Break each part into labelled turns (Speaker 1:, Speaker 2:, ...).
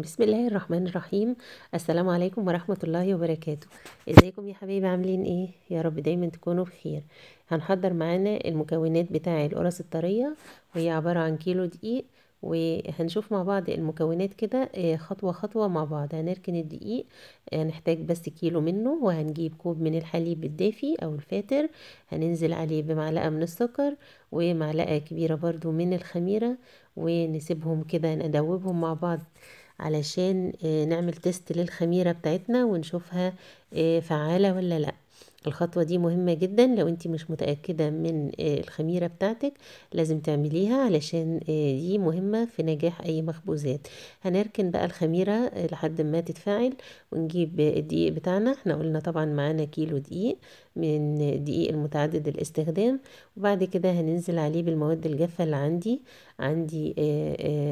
Speaker 1: بسم الله الرحمن الرحيم. السلام عليكم ورحمة الله وبركاته. ازيكم يا حبايبي؟ عاملين ايه؟ يا رب دايما تكونوا بخير. هنحضر معانا المكونات بتاع القرص الطرية، وهي عبارة عن كيلو دقيق، وهنشوف مع بعض المكونات كده خطوة خطوة مع بعض. هنركن الدقيق، هنحتاج بس كيلو منه، وهنجيب كوب من الحليب الدافي او الفاتر، هننزل عليه بمعلقة من السكر ومعلقة كبيرة برضو من الخميرة، ونسيبهم كده ندوبهم مع بعض علشان نعمل test للخميرة بتاعتنا ونشوفها فعالة ولا لا. الخطوة دي مهمة جدا، لو انتي مش متأكدة من الخميرة بتاعتك لازم تعمليها، علشان دي مهمة في نجاح اي مخبوزات. هنركن بقى الخميرة لحد ما تتفاعل، ونجيب الدقيق بتاعنا. احنا قلنا طبعا معانا كيلو دقيق من دقيق المتعدد الاستخدام، وبعد كده هننزل عليه بالمواد الجافة اللي عندي. عندي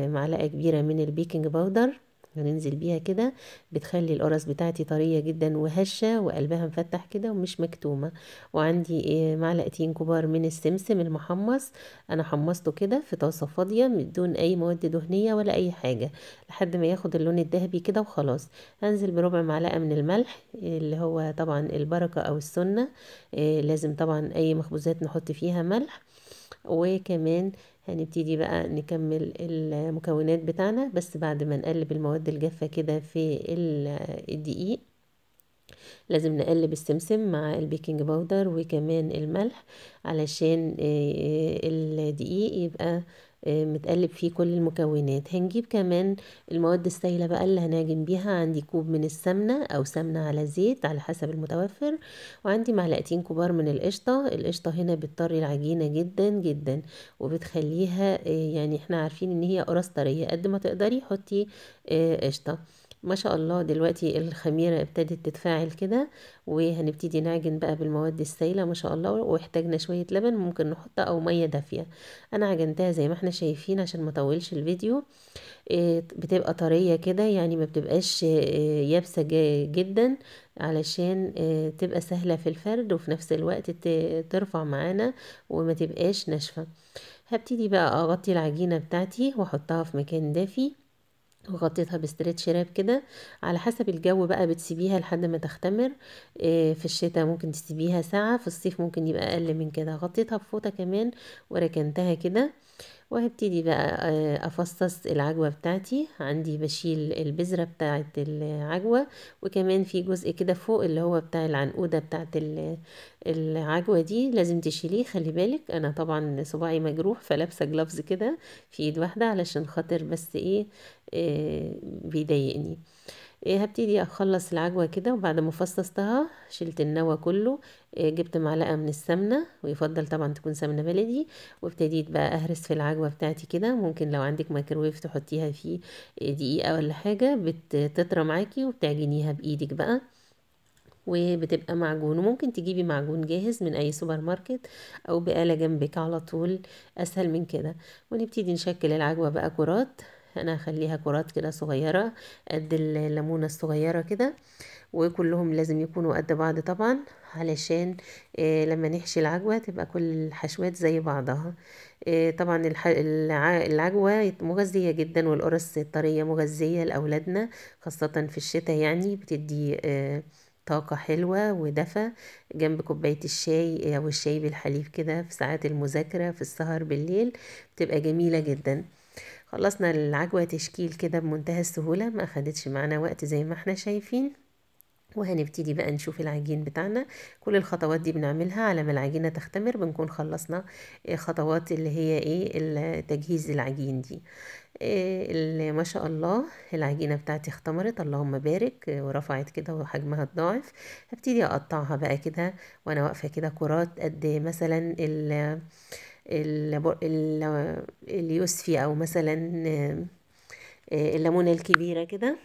Speaker 1: معلقة كبيرة من ال baking powder، هننزل بيها كده، بتخلي القرص بتاعتي طرية جدا وهشة وقلبها مفتح كده ومش مكتومة. وعندي معلقتين كبار من السمسم المحمص، انا حمصته كده في طاسة فاضية من دون اي مواد دهنية ولا اي حاجة لحد ما ياخد اللون الذهبي كده وخلاص. هنزل بربع معلقة من الملح اللي هو طبعا البركة او السنة، لازم طبعا اي مخبوزات نحط فيها ملح. وكمان هنبتدي بقى نكمل المكونات بتاعنا، بس بعد ما نقلب المواد الجافة كده في الدقيق. لازم نقلب السمسم مع ال baking powder وكمان الملح علشان الدقيق يبقى متقلب فيه كل المكونات. هنجيب كمان المواد السائلة بقى اللي هنعجن بيها. عندي كوب من السمنة او سمنة على زيت على حسب المتوفر، وعندي معلقتين كبار من القشطة. القشطة هنا بتطري العجينة جدا جدا وبتخليها، يعني احنا عارفين ان هي قرص طرية، قد ما تقدري حطي قشطة. ما شاء الله دلوقتي الخميرة ابتدت تتفاعل كده، وهنبتدي نعجن بقى بالمواد السائلة ما شاء الله. واحتاجنا شوية لبن ممكن نحطها او مية دافية. انا عجنتها زي ما احنا شايفين عشان ما اطولش الفيديو. بتبقى طرية كده، يعني ما بتبقاش يابسة جدا، علشان تبقى سهلة في الفرد وفي نفس الوقت ترفع معانا وما تبقاش ناشفة. هبتدي بقى اغطي العجينة بتاعتي واحطها في مكان دافي، وغطيتها ب stretch wrap كده على حسب الجو بقى، بتسيبيها لحد ما تختمر. في الشتاء ممكن تسيبيها ساعة، في الصيف ممكن يبقى اقل من كده. غطيتها بفوطة كمان وركنتها كده. وهبتدي بقى افصص العجوة بتاعتي. عندي بشيل البذرة بتاعت العجوة، وكمان في جزء كده فوق اللي هو بتاع العنقودة بتاعت العجوة دي لازم تشيليه، خلي بالك. انا طبعا صباعي مجروح فلابسة جلافز كده في ايد واحدة علشان خاطر بس ايه بيضايقني. هبتدي اخلص العجوة كده، وبعد ما فصصتها شلت النوى كله. جبت معلقة من السمنة، ويفضل طبعا تكون سمنة بلدي، وابتديت بقى اهرس في العجوة بتاعتي كده. ممكن لو عندك مايكرويف تحطيها فيه دقيقة ولا حاجة، بتطرى معاكي وبتعجنيها بايدك بقى وبتبقى معجون. وممكن تجيبي معجون جاهز من اي سوبر ماركت او بقالة جنبك على طول، اسهل من كده. ونبتدي نشكل العجوة بقى كرات. انا هخليها كرات كده صغيرة قد الليمونة الصغيرة كده، وكلهم لازم يكونوا قد بعض طبعا علشان لما نحشي العجوة تبقى كل الحشوات زي بعضها. طبعا العجوة مغذية جدا، والقرص الطرية مغذية لأولادنا خاصة في الشتاء، يعني بتدي طاقة حلوة ودفى جنب كوباية الشاي أو الشاي بالحليب كده في ساعات المذاكرة في السهر بالليل، بتبقى جميلة جدا. خلصنا العجوة تشكيل كده بمنتهى السهولة، ما أخدتش معانا وقت زي ما احنا شايفين. وهنبتدي بقى نشوف العجين بتاعنا. كل الخطوات دي بنعملها على ما العجينة تختمر، بنكون خلصنا خطوات اللي هي ايه تجهيز العجين دي. ما شاء الله العجينة بتاعتي اختمرت اللهم بارك، ورفعت كده وحجمها اتضاعف. هبتدي اقطعها بقى كده وانا واقفة كده كرات قد مثلا اليوسفي او مثلا الليمونة الكبيرة كده.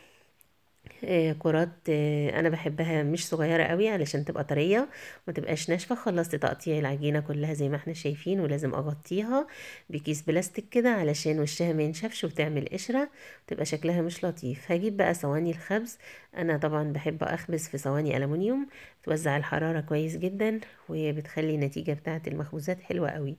Speaker 1: كرات انا بحبها مش صغيرة قوي علشان تبقى طرية وما تبقاش ناشفة. خلصت تقطيع العجينة كلها زي ما احنا شايفين، ولازم اغطيها بكيس بلاستيك كده علشان وشها ما ينشفش وتعمل قشرة وتبقى شكلها مش لطيف. هجيب بقى صواني الخبز، انا طبعا بحب اخبز في صواني ألمونيوم، بتوزع الحرارة كويس جدا وبتخلي النتيجة بتاعه المخبوزات حلوة قوي.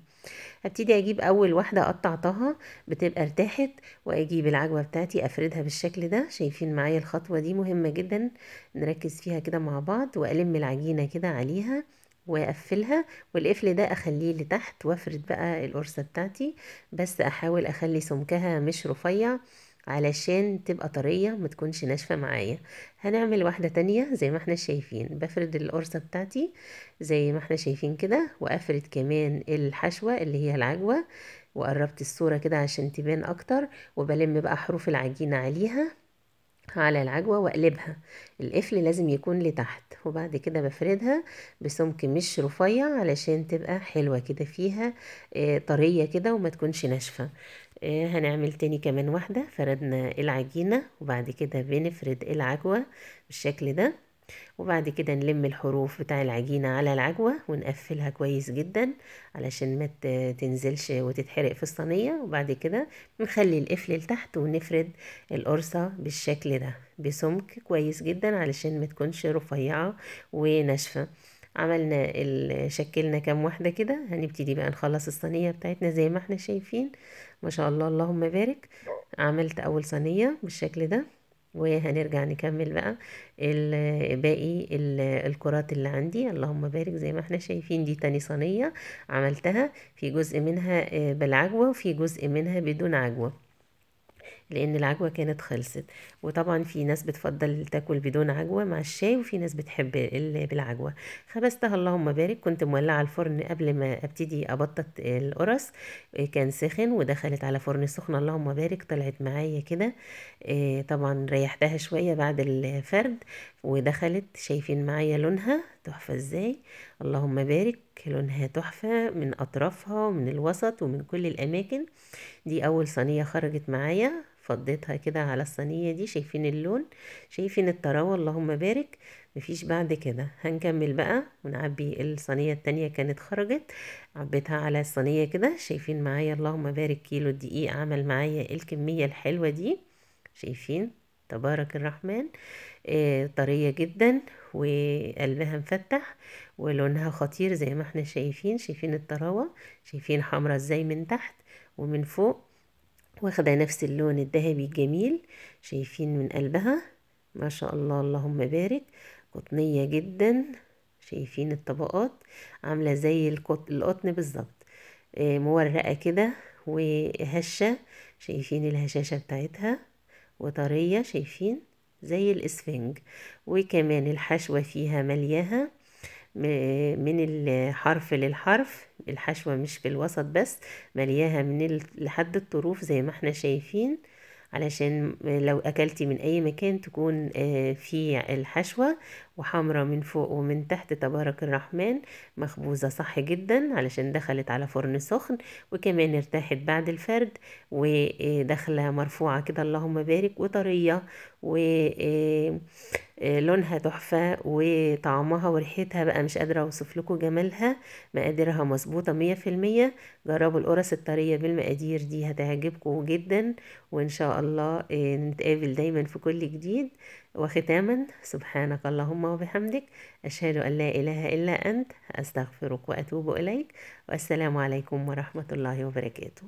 Speaker 1: هبتدي اجيب اول واحدة قطعتها بتبقى ارتاحت، واجيب العجوه بتاعتي افردها بالشكل ده. شايفين معايا الخطوة دي مهمة جدا نركز فيها كده مع بعض، والم العجينة كده عليها واقفلها، والقفل ده اخليه لتحت، وافرد بقى القرصه بتاعتي، بس احاول اخلي سمكها مش رفيع علشان تبقى طرية ما تكونش ناشفة معايا. هنعمل واحدة تانية زي ما احنا شايفين، بفرد القرصه بتاعتي زي ما احنا شايفين كده، وافرد كمان الحشوه اللي هي العجوه، وقربت الصورة كده عشان تبان اكتر، وبلم بقى حروف العجينة عليها على العجوة واقلبها، القفل لازم يكون لتحت، وبعد كده بفردها بسمك مش رفيع علشان تبقى حلوة كده فيها طرية كده وما تكونش ناشفة. هنعمل تاني كمان واحدة، فردنا العجينة وبعد كده بنفرد العجوة بالشكل ده، وبعد كده نلم الحروف بتاع العجينة على العجوة ونقفلها كويس جدا علشان ما تنزلش وتتحرق في الصينية، وبعد كده نخلي القفل لتحت ونفرد القرصة بالشكل ده بسمك كويس جدا علشان ما تكونش رفيعة وناشفة. عملنا شكلنا كام واحدة كده. هنبتدي بقى نخلص الصينية بتاعتنا زي ما احنا شايفين، ما شاء الله اللهم بارك. عملت اول صينية بالشكل ده، وهنرجع نكمل بقى باقي الكرات اللي عندي، اللهم بارك. زي ما احنا شايفين دي تاني صينية عملتها، في جزء منها بالعجوة وفي جزء منها بدون عجوة لان العجوة كانت خلصت. وطبعا في ناس بتفضل تاكل بدون عجوة مع الشاي، وفي ناس بتحب بالعجوة. خبزتها اللهم بارك، كنت مولعة الفرن قبل ما ابتدي ابطط القرص، كان سخن ودخلت على فرن سخن اللهم بارك، طلعت معايا كده. طبعا ريحتها شوية بعد الفرد ودخلت، شايفين معايا لونها تحفة ازاي، اللهم بارك، لونها تحفة من اطرافها ومن الوسط ومن كل الاماكن. دي اول صينية خرجت معايا، فضيتها كده على الصينية دي، شايفين اللون، شايفين الطراوة، اللهم بارك، مفيش بعد كده. هنكمل بقى ونعبي الصينية التانية، كانت خرجت عبيتها على الصينية كده، شايفين معايا اللهم بارك. كيلو الدقيق عمل معايا الكمية الحلوة دي، شايفين تبارك الرحمن، طرية جدا وقلبها مفتح ولونها خطير زي ما احنا شايفين. شايفين الطراوة، شايفين حمرا ازاي من تحت ومن فوق، واخده نفس اللون الذهبي الجميل، شايفين من قلبها ما شاء الله اللهم بارك، قطنية جدا، شايفين الطبقات عاملة زي القطن بالظبط، مورقة كده وهشة، شايفين الهشاشة بتاعتها وطرية، شايفين زي الاسفنج. وكمان الحشوة فيها ملياها من الحرف للحرف، الحشوة مش في الوسط بس، ملياها من لحد الطروف زي ما احنا شايفين، علشان لو اكلتي من اي مكان تكون في الحشوة، وحمرة من فوق ومن تحت تبارك الرحمن، مخبوزة صح جدا علشان دخلت على فرن سخن، وكمان ارتاحت بعد الفرد، وداخلة مرفوعة كده اللهم بارك، وطرية ولونها تحفة، وطعمها وريحتها بقى مش قادرة اوصف لكم جمالها، مقاديرها مظبوطة 100%. جربوا القرص الطرية بالمقادير دي هتعجبكم جدا، وان شاء الله نتقابل دايما في كل جديد. وختاما سبحانك اللهم وبحمدك، أشهد أن لا إله إلا أنت، أستغفرك وأتوب إليك، والسلام عليكم ورحمة الله وبركاته.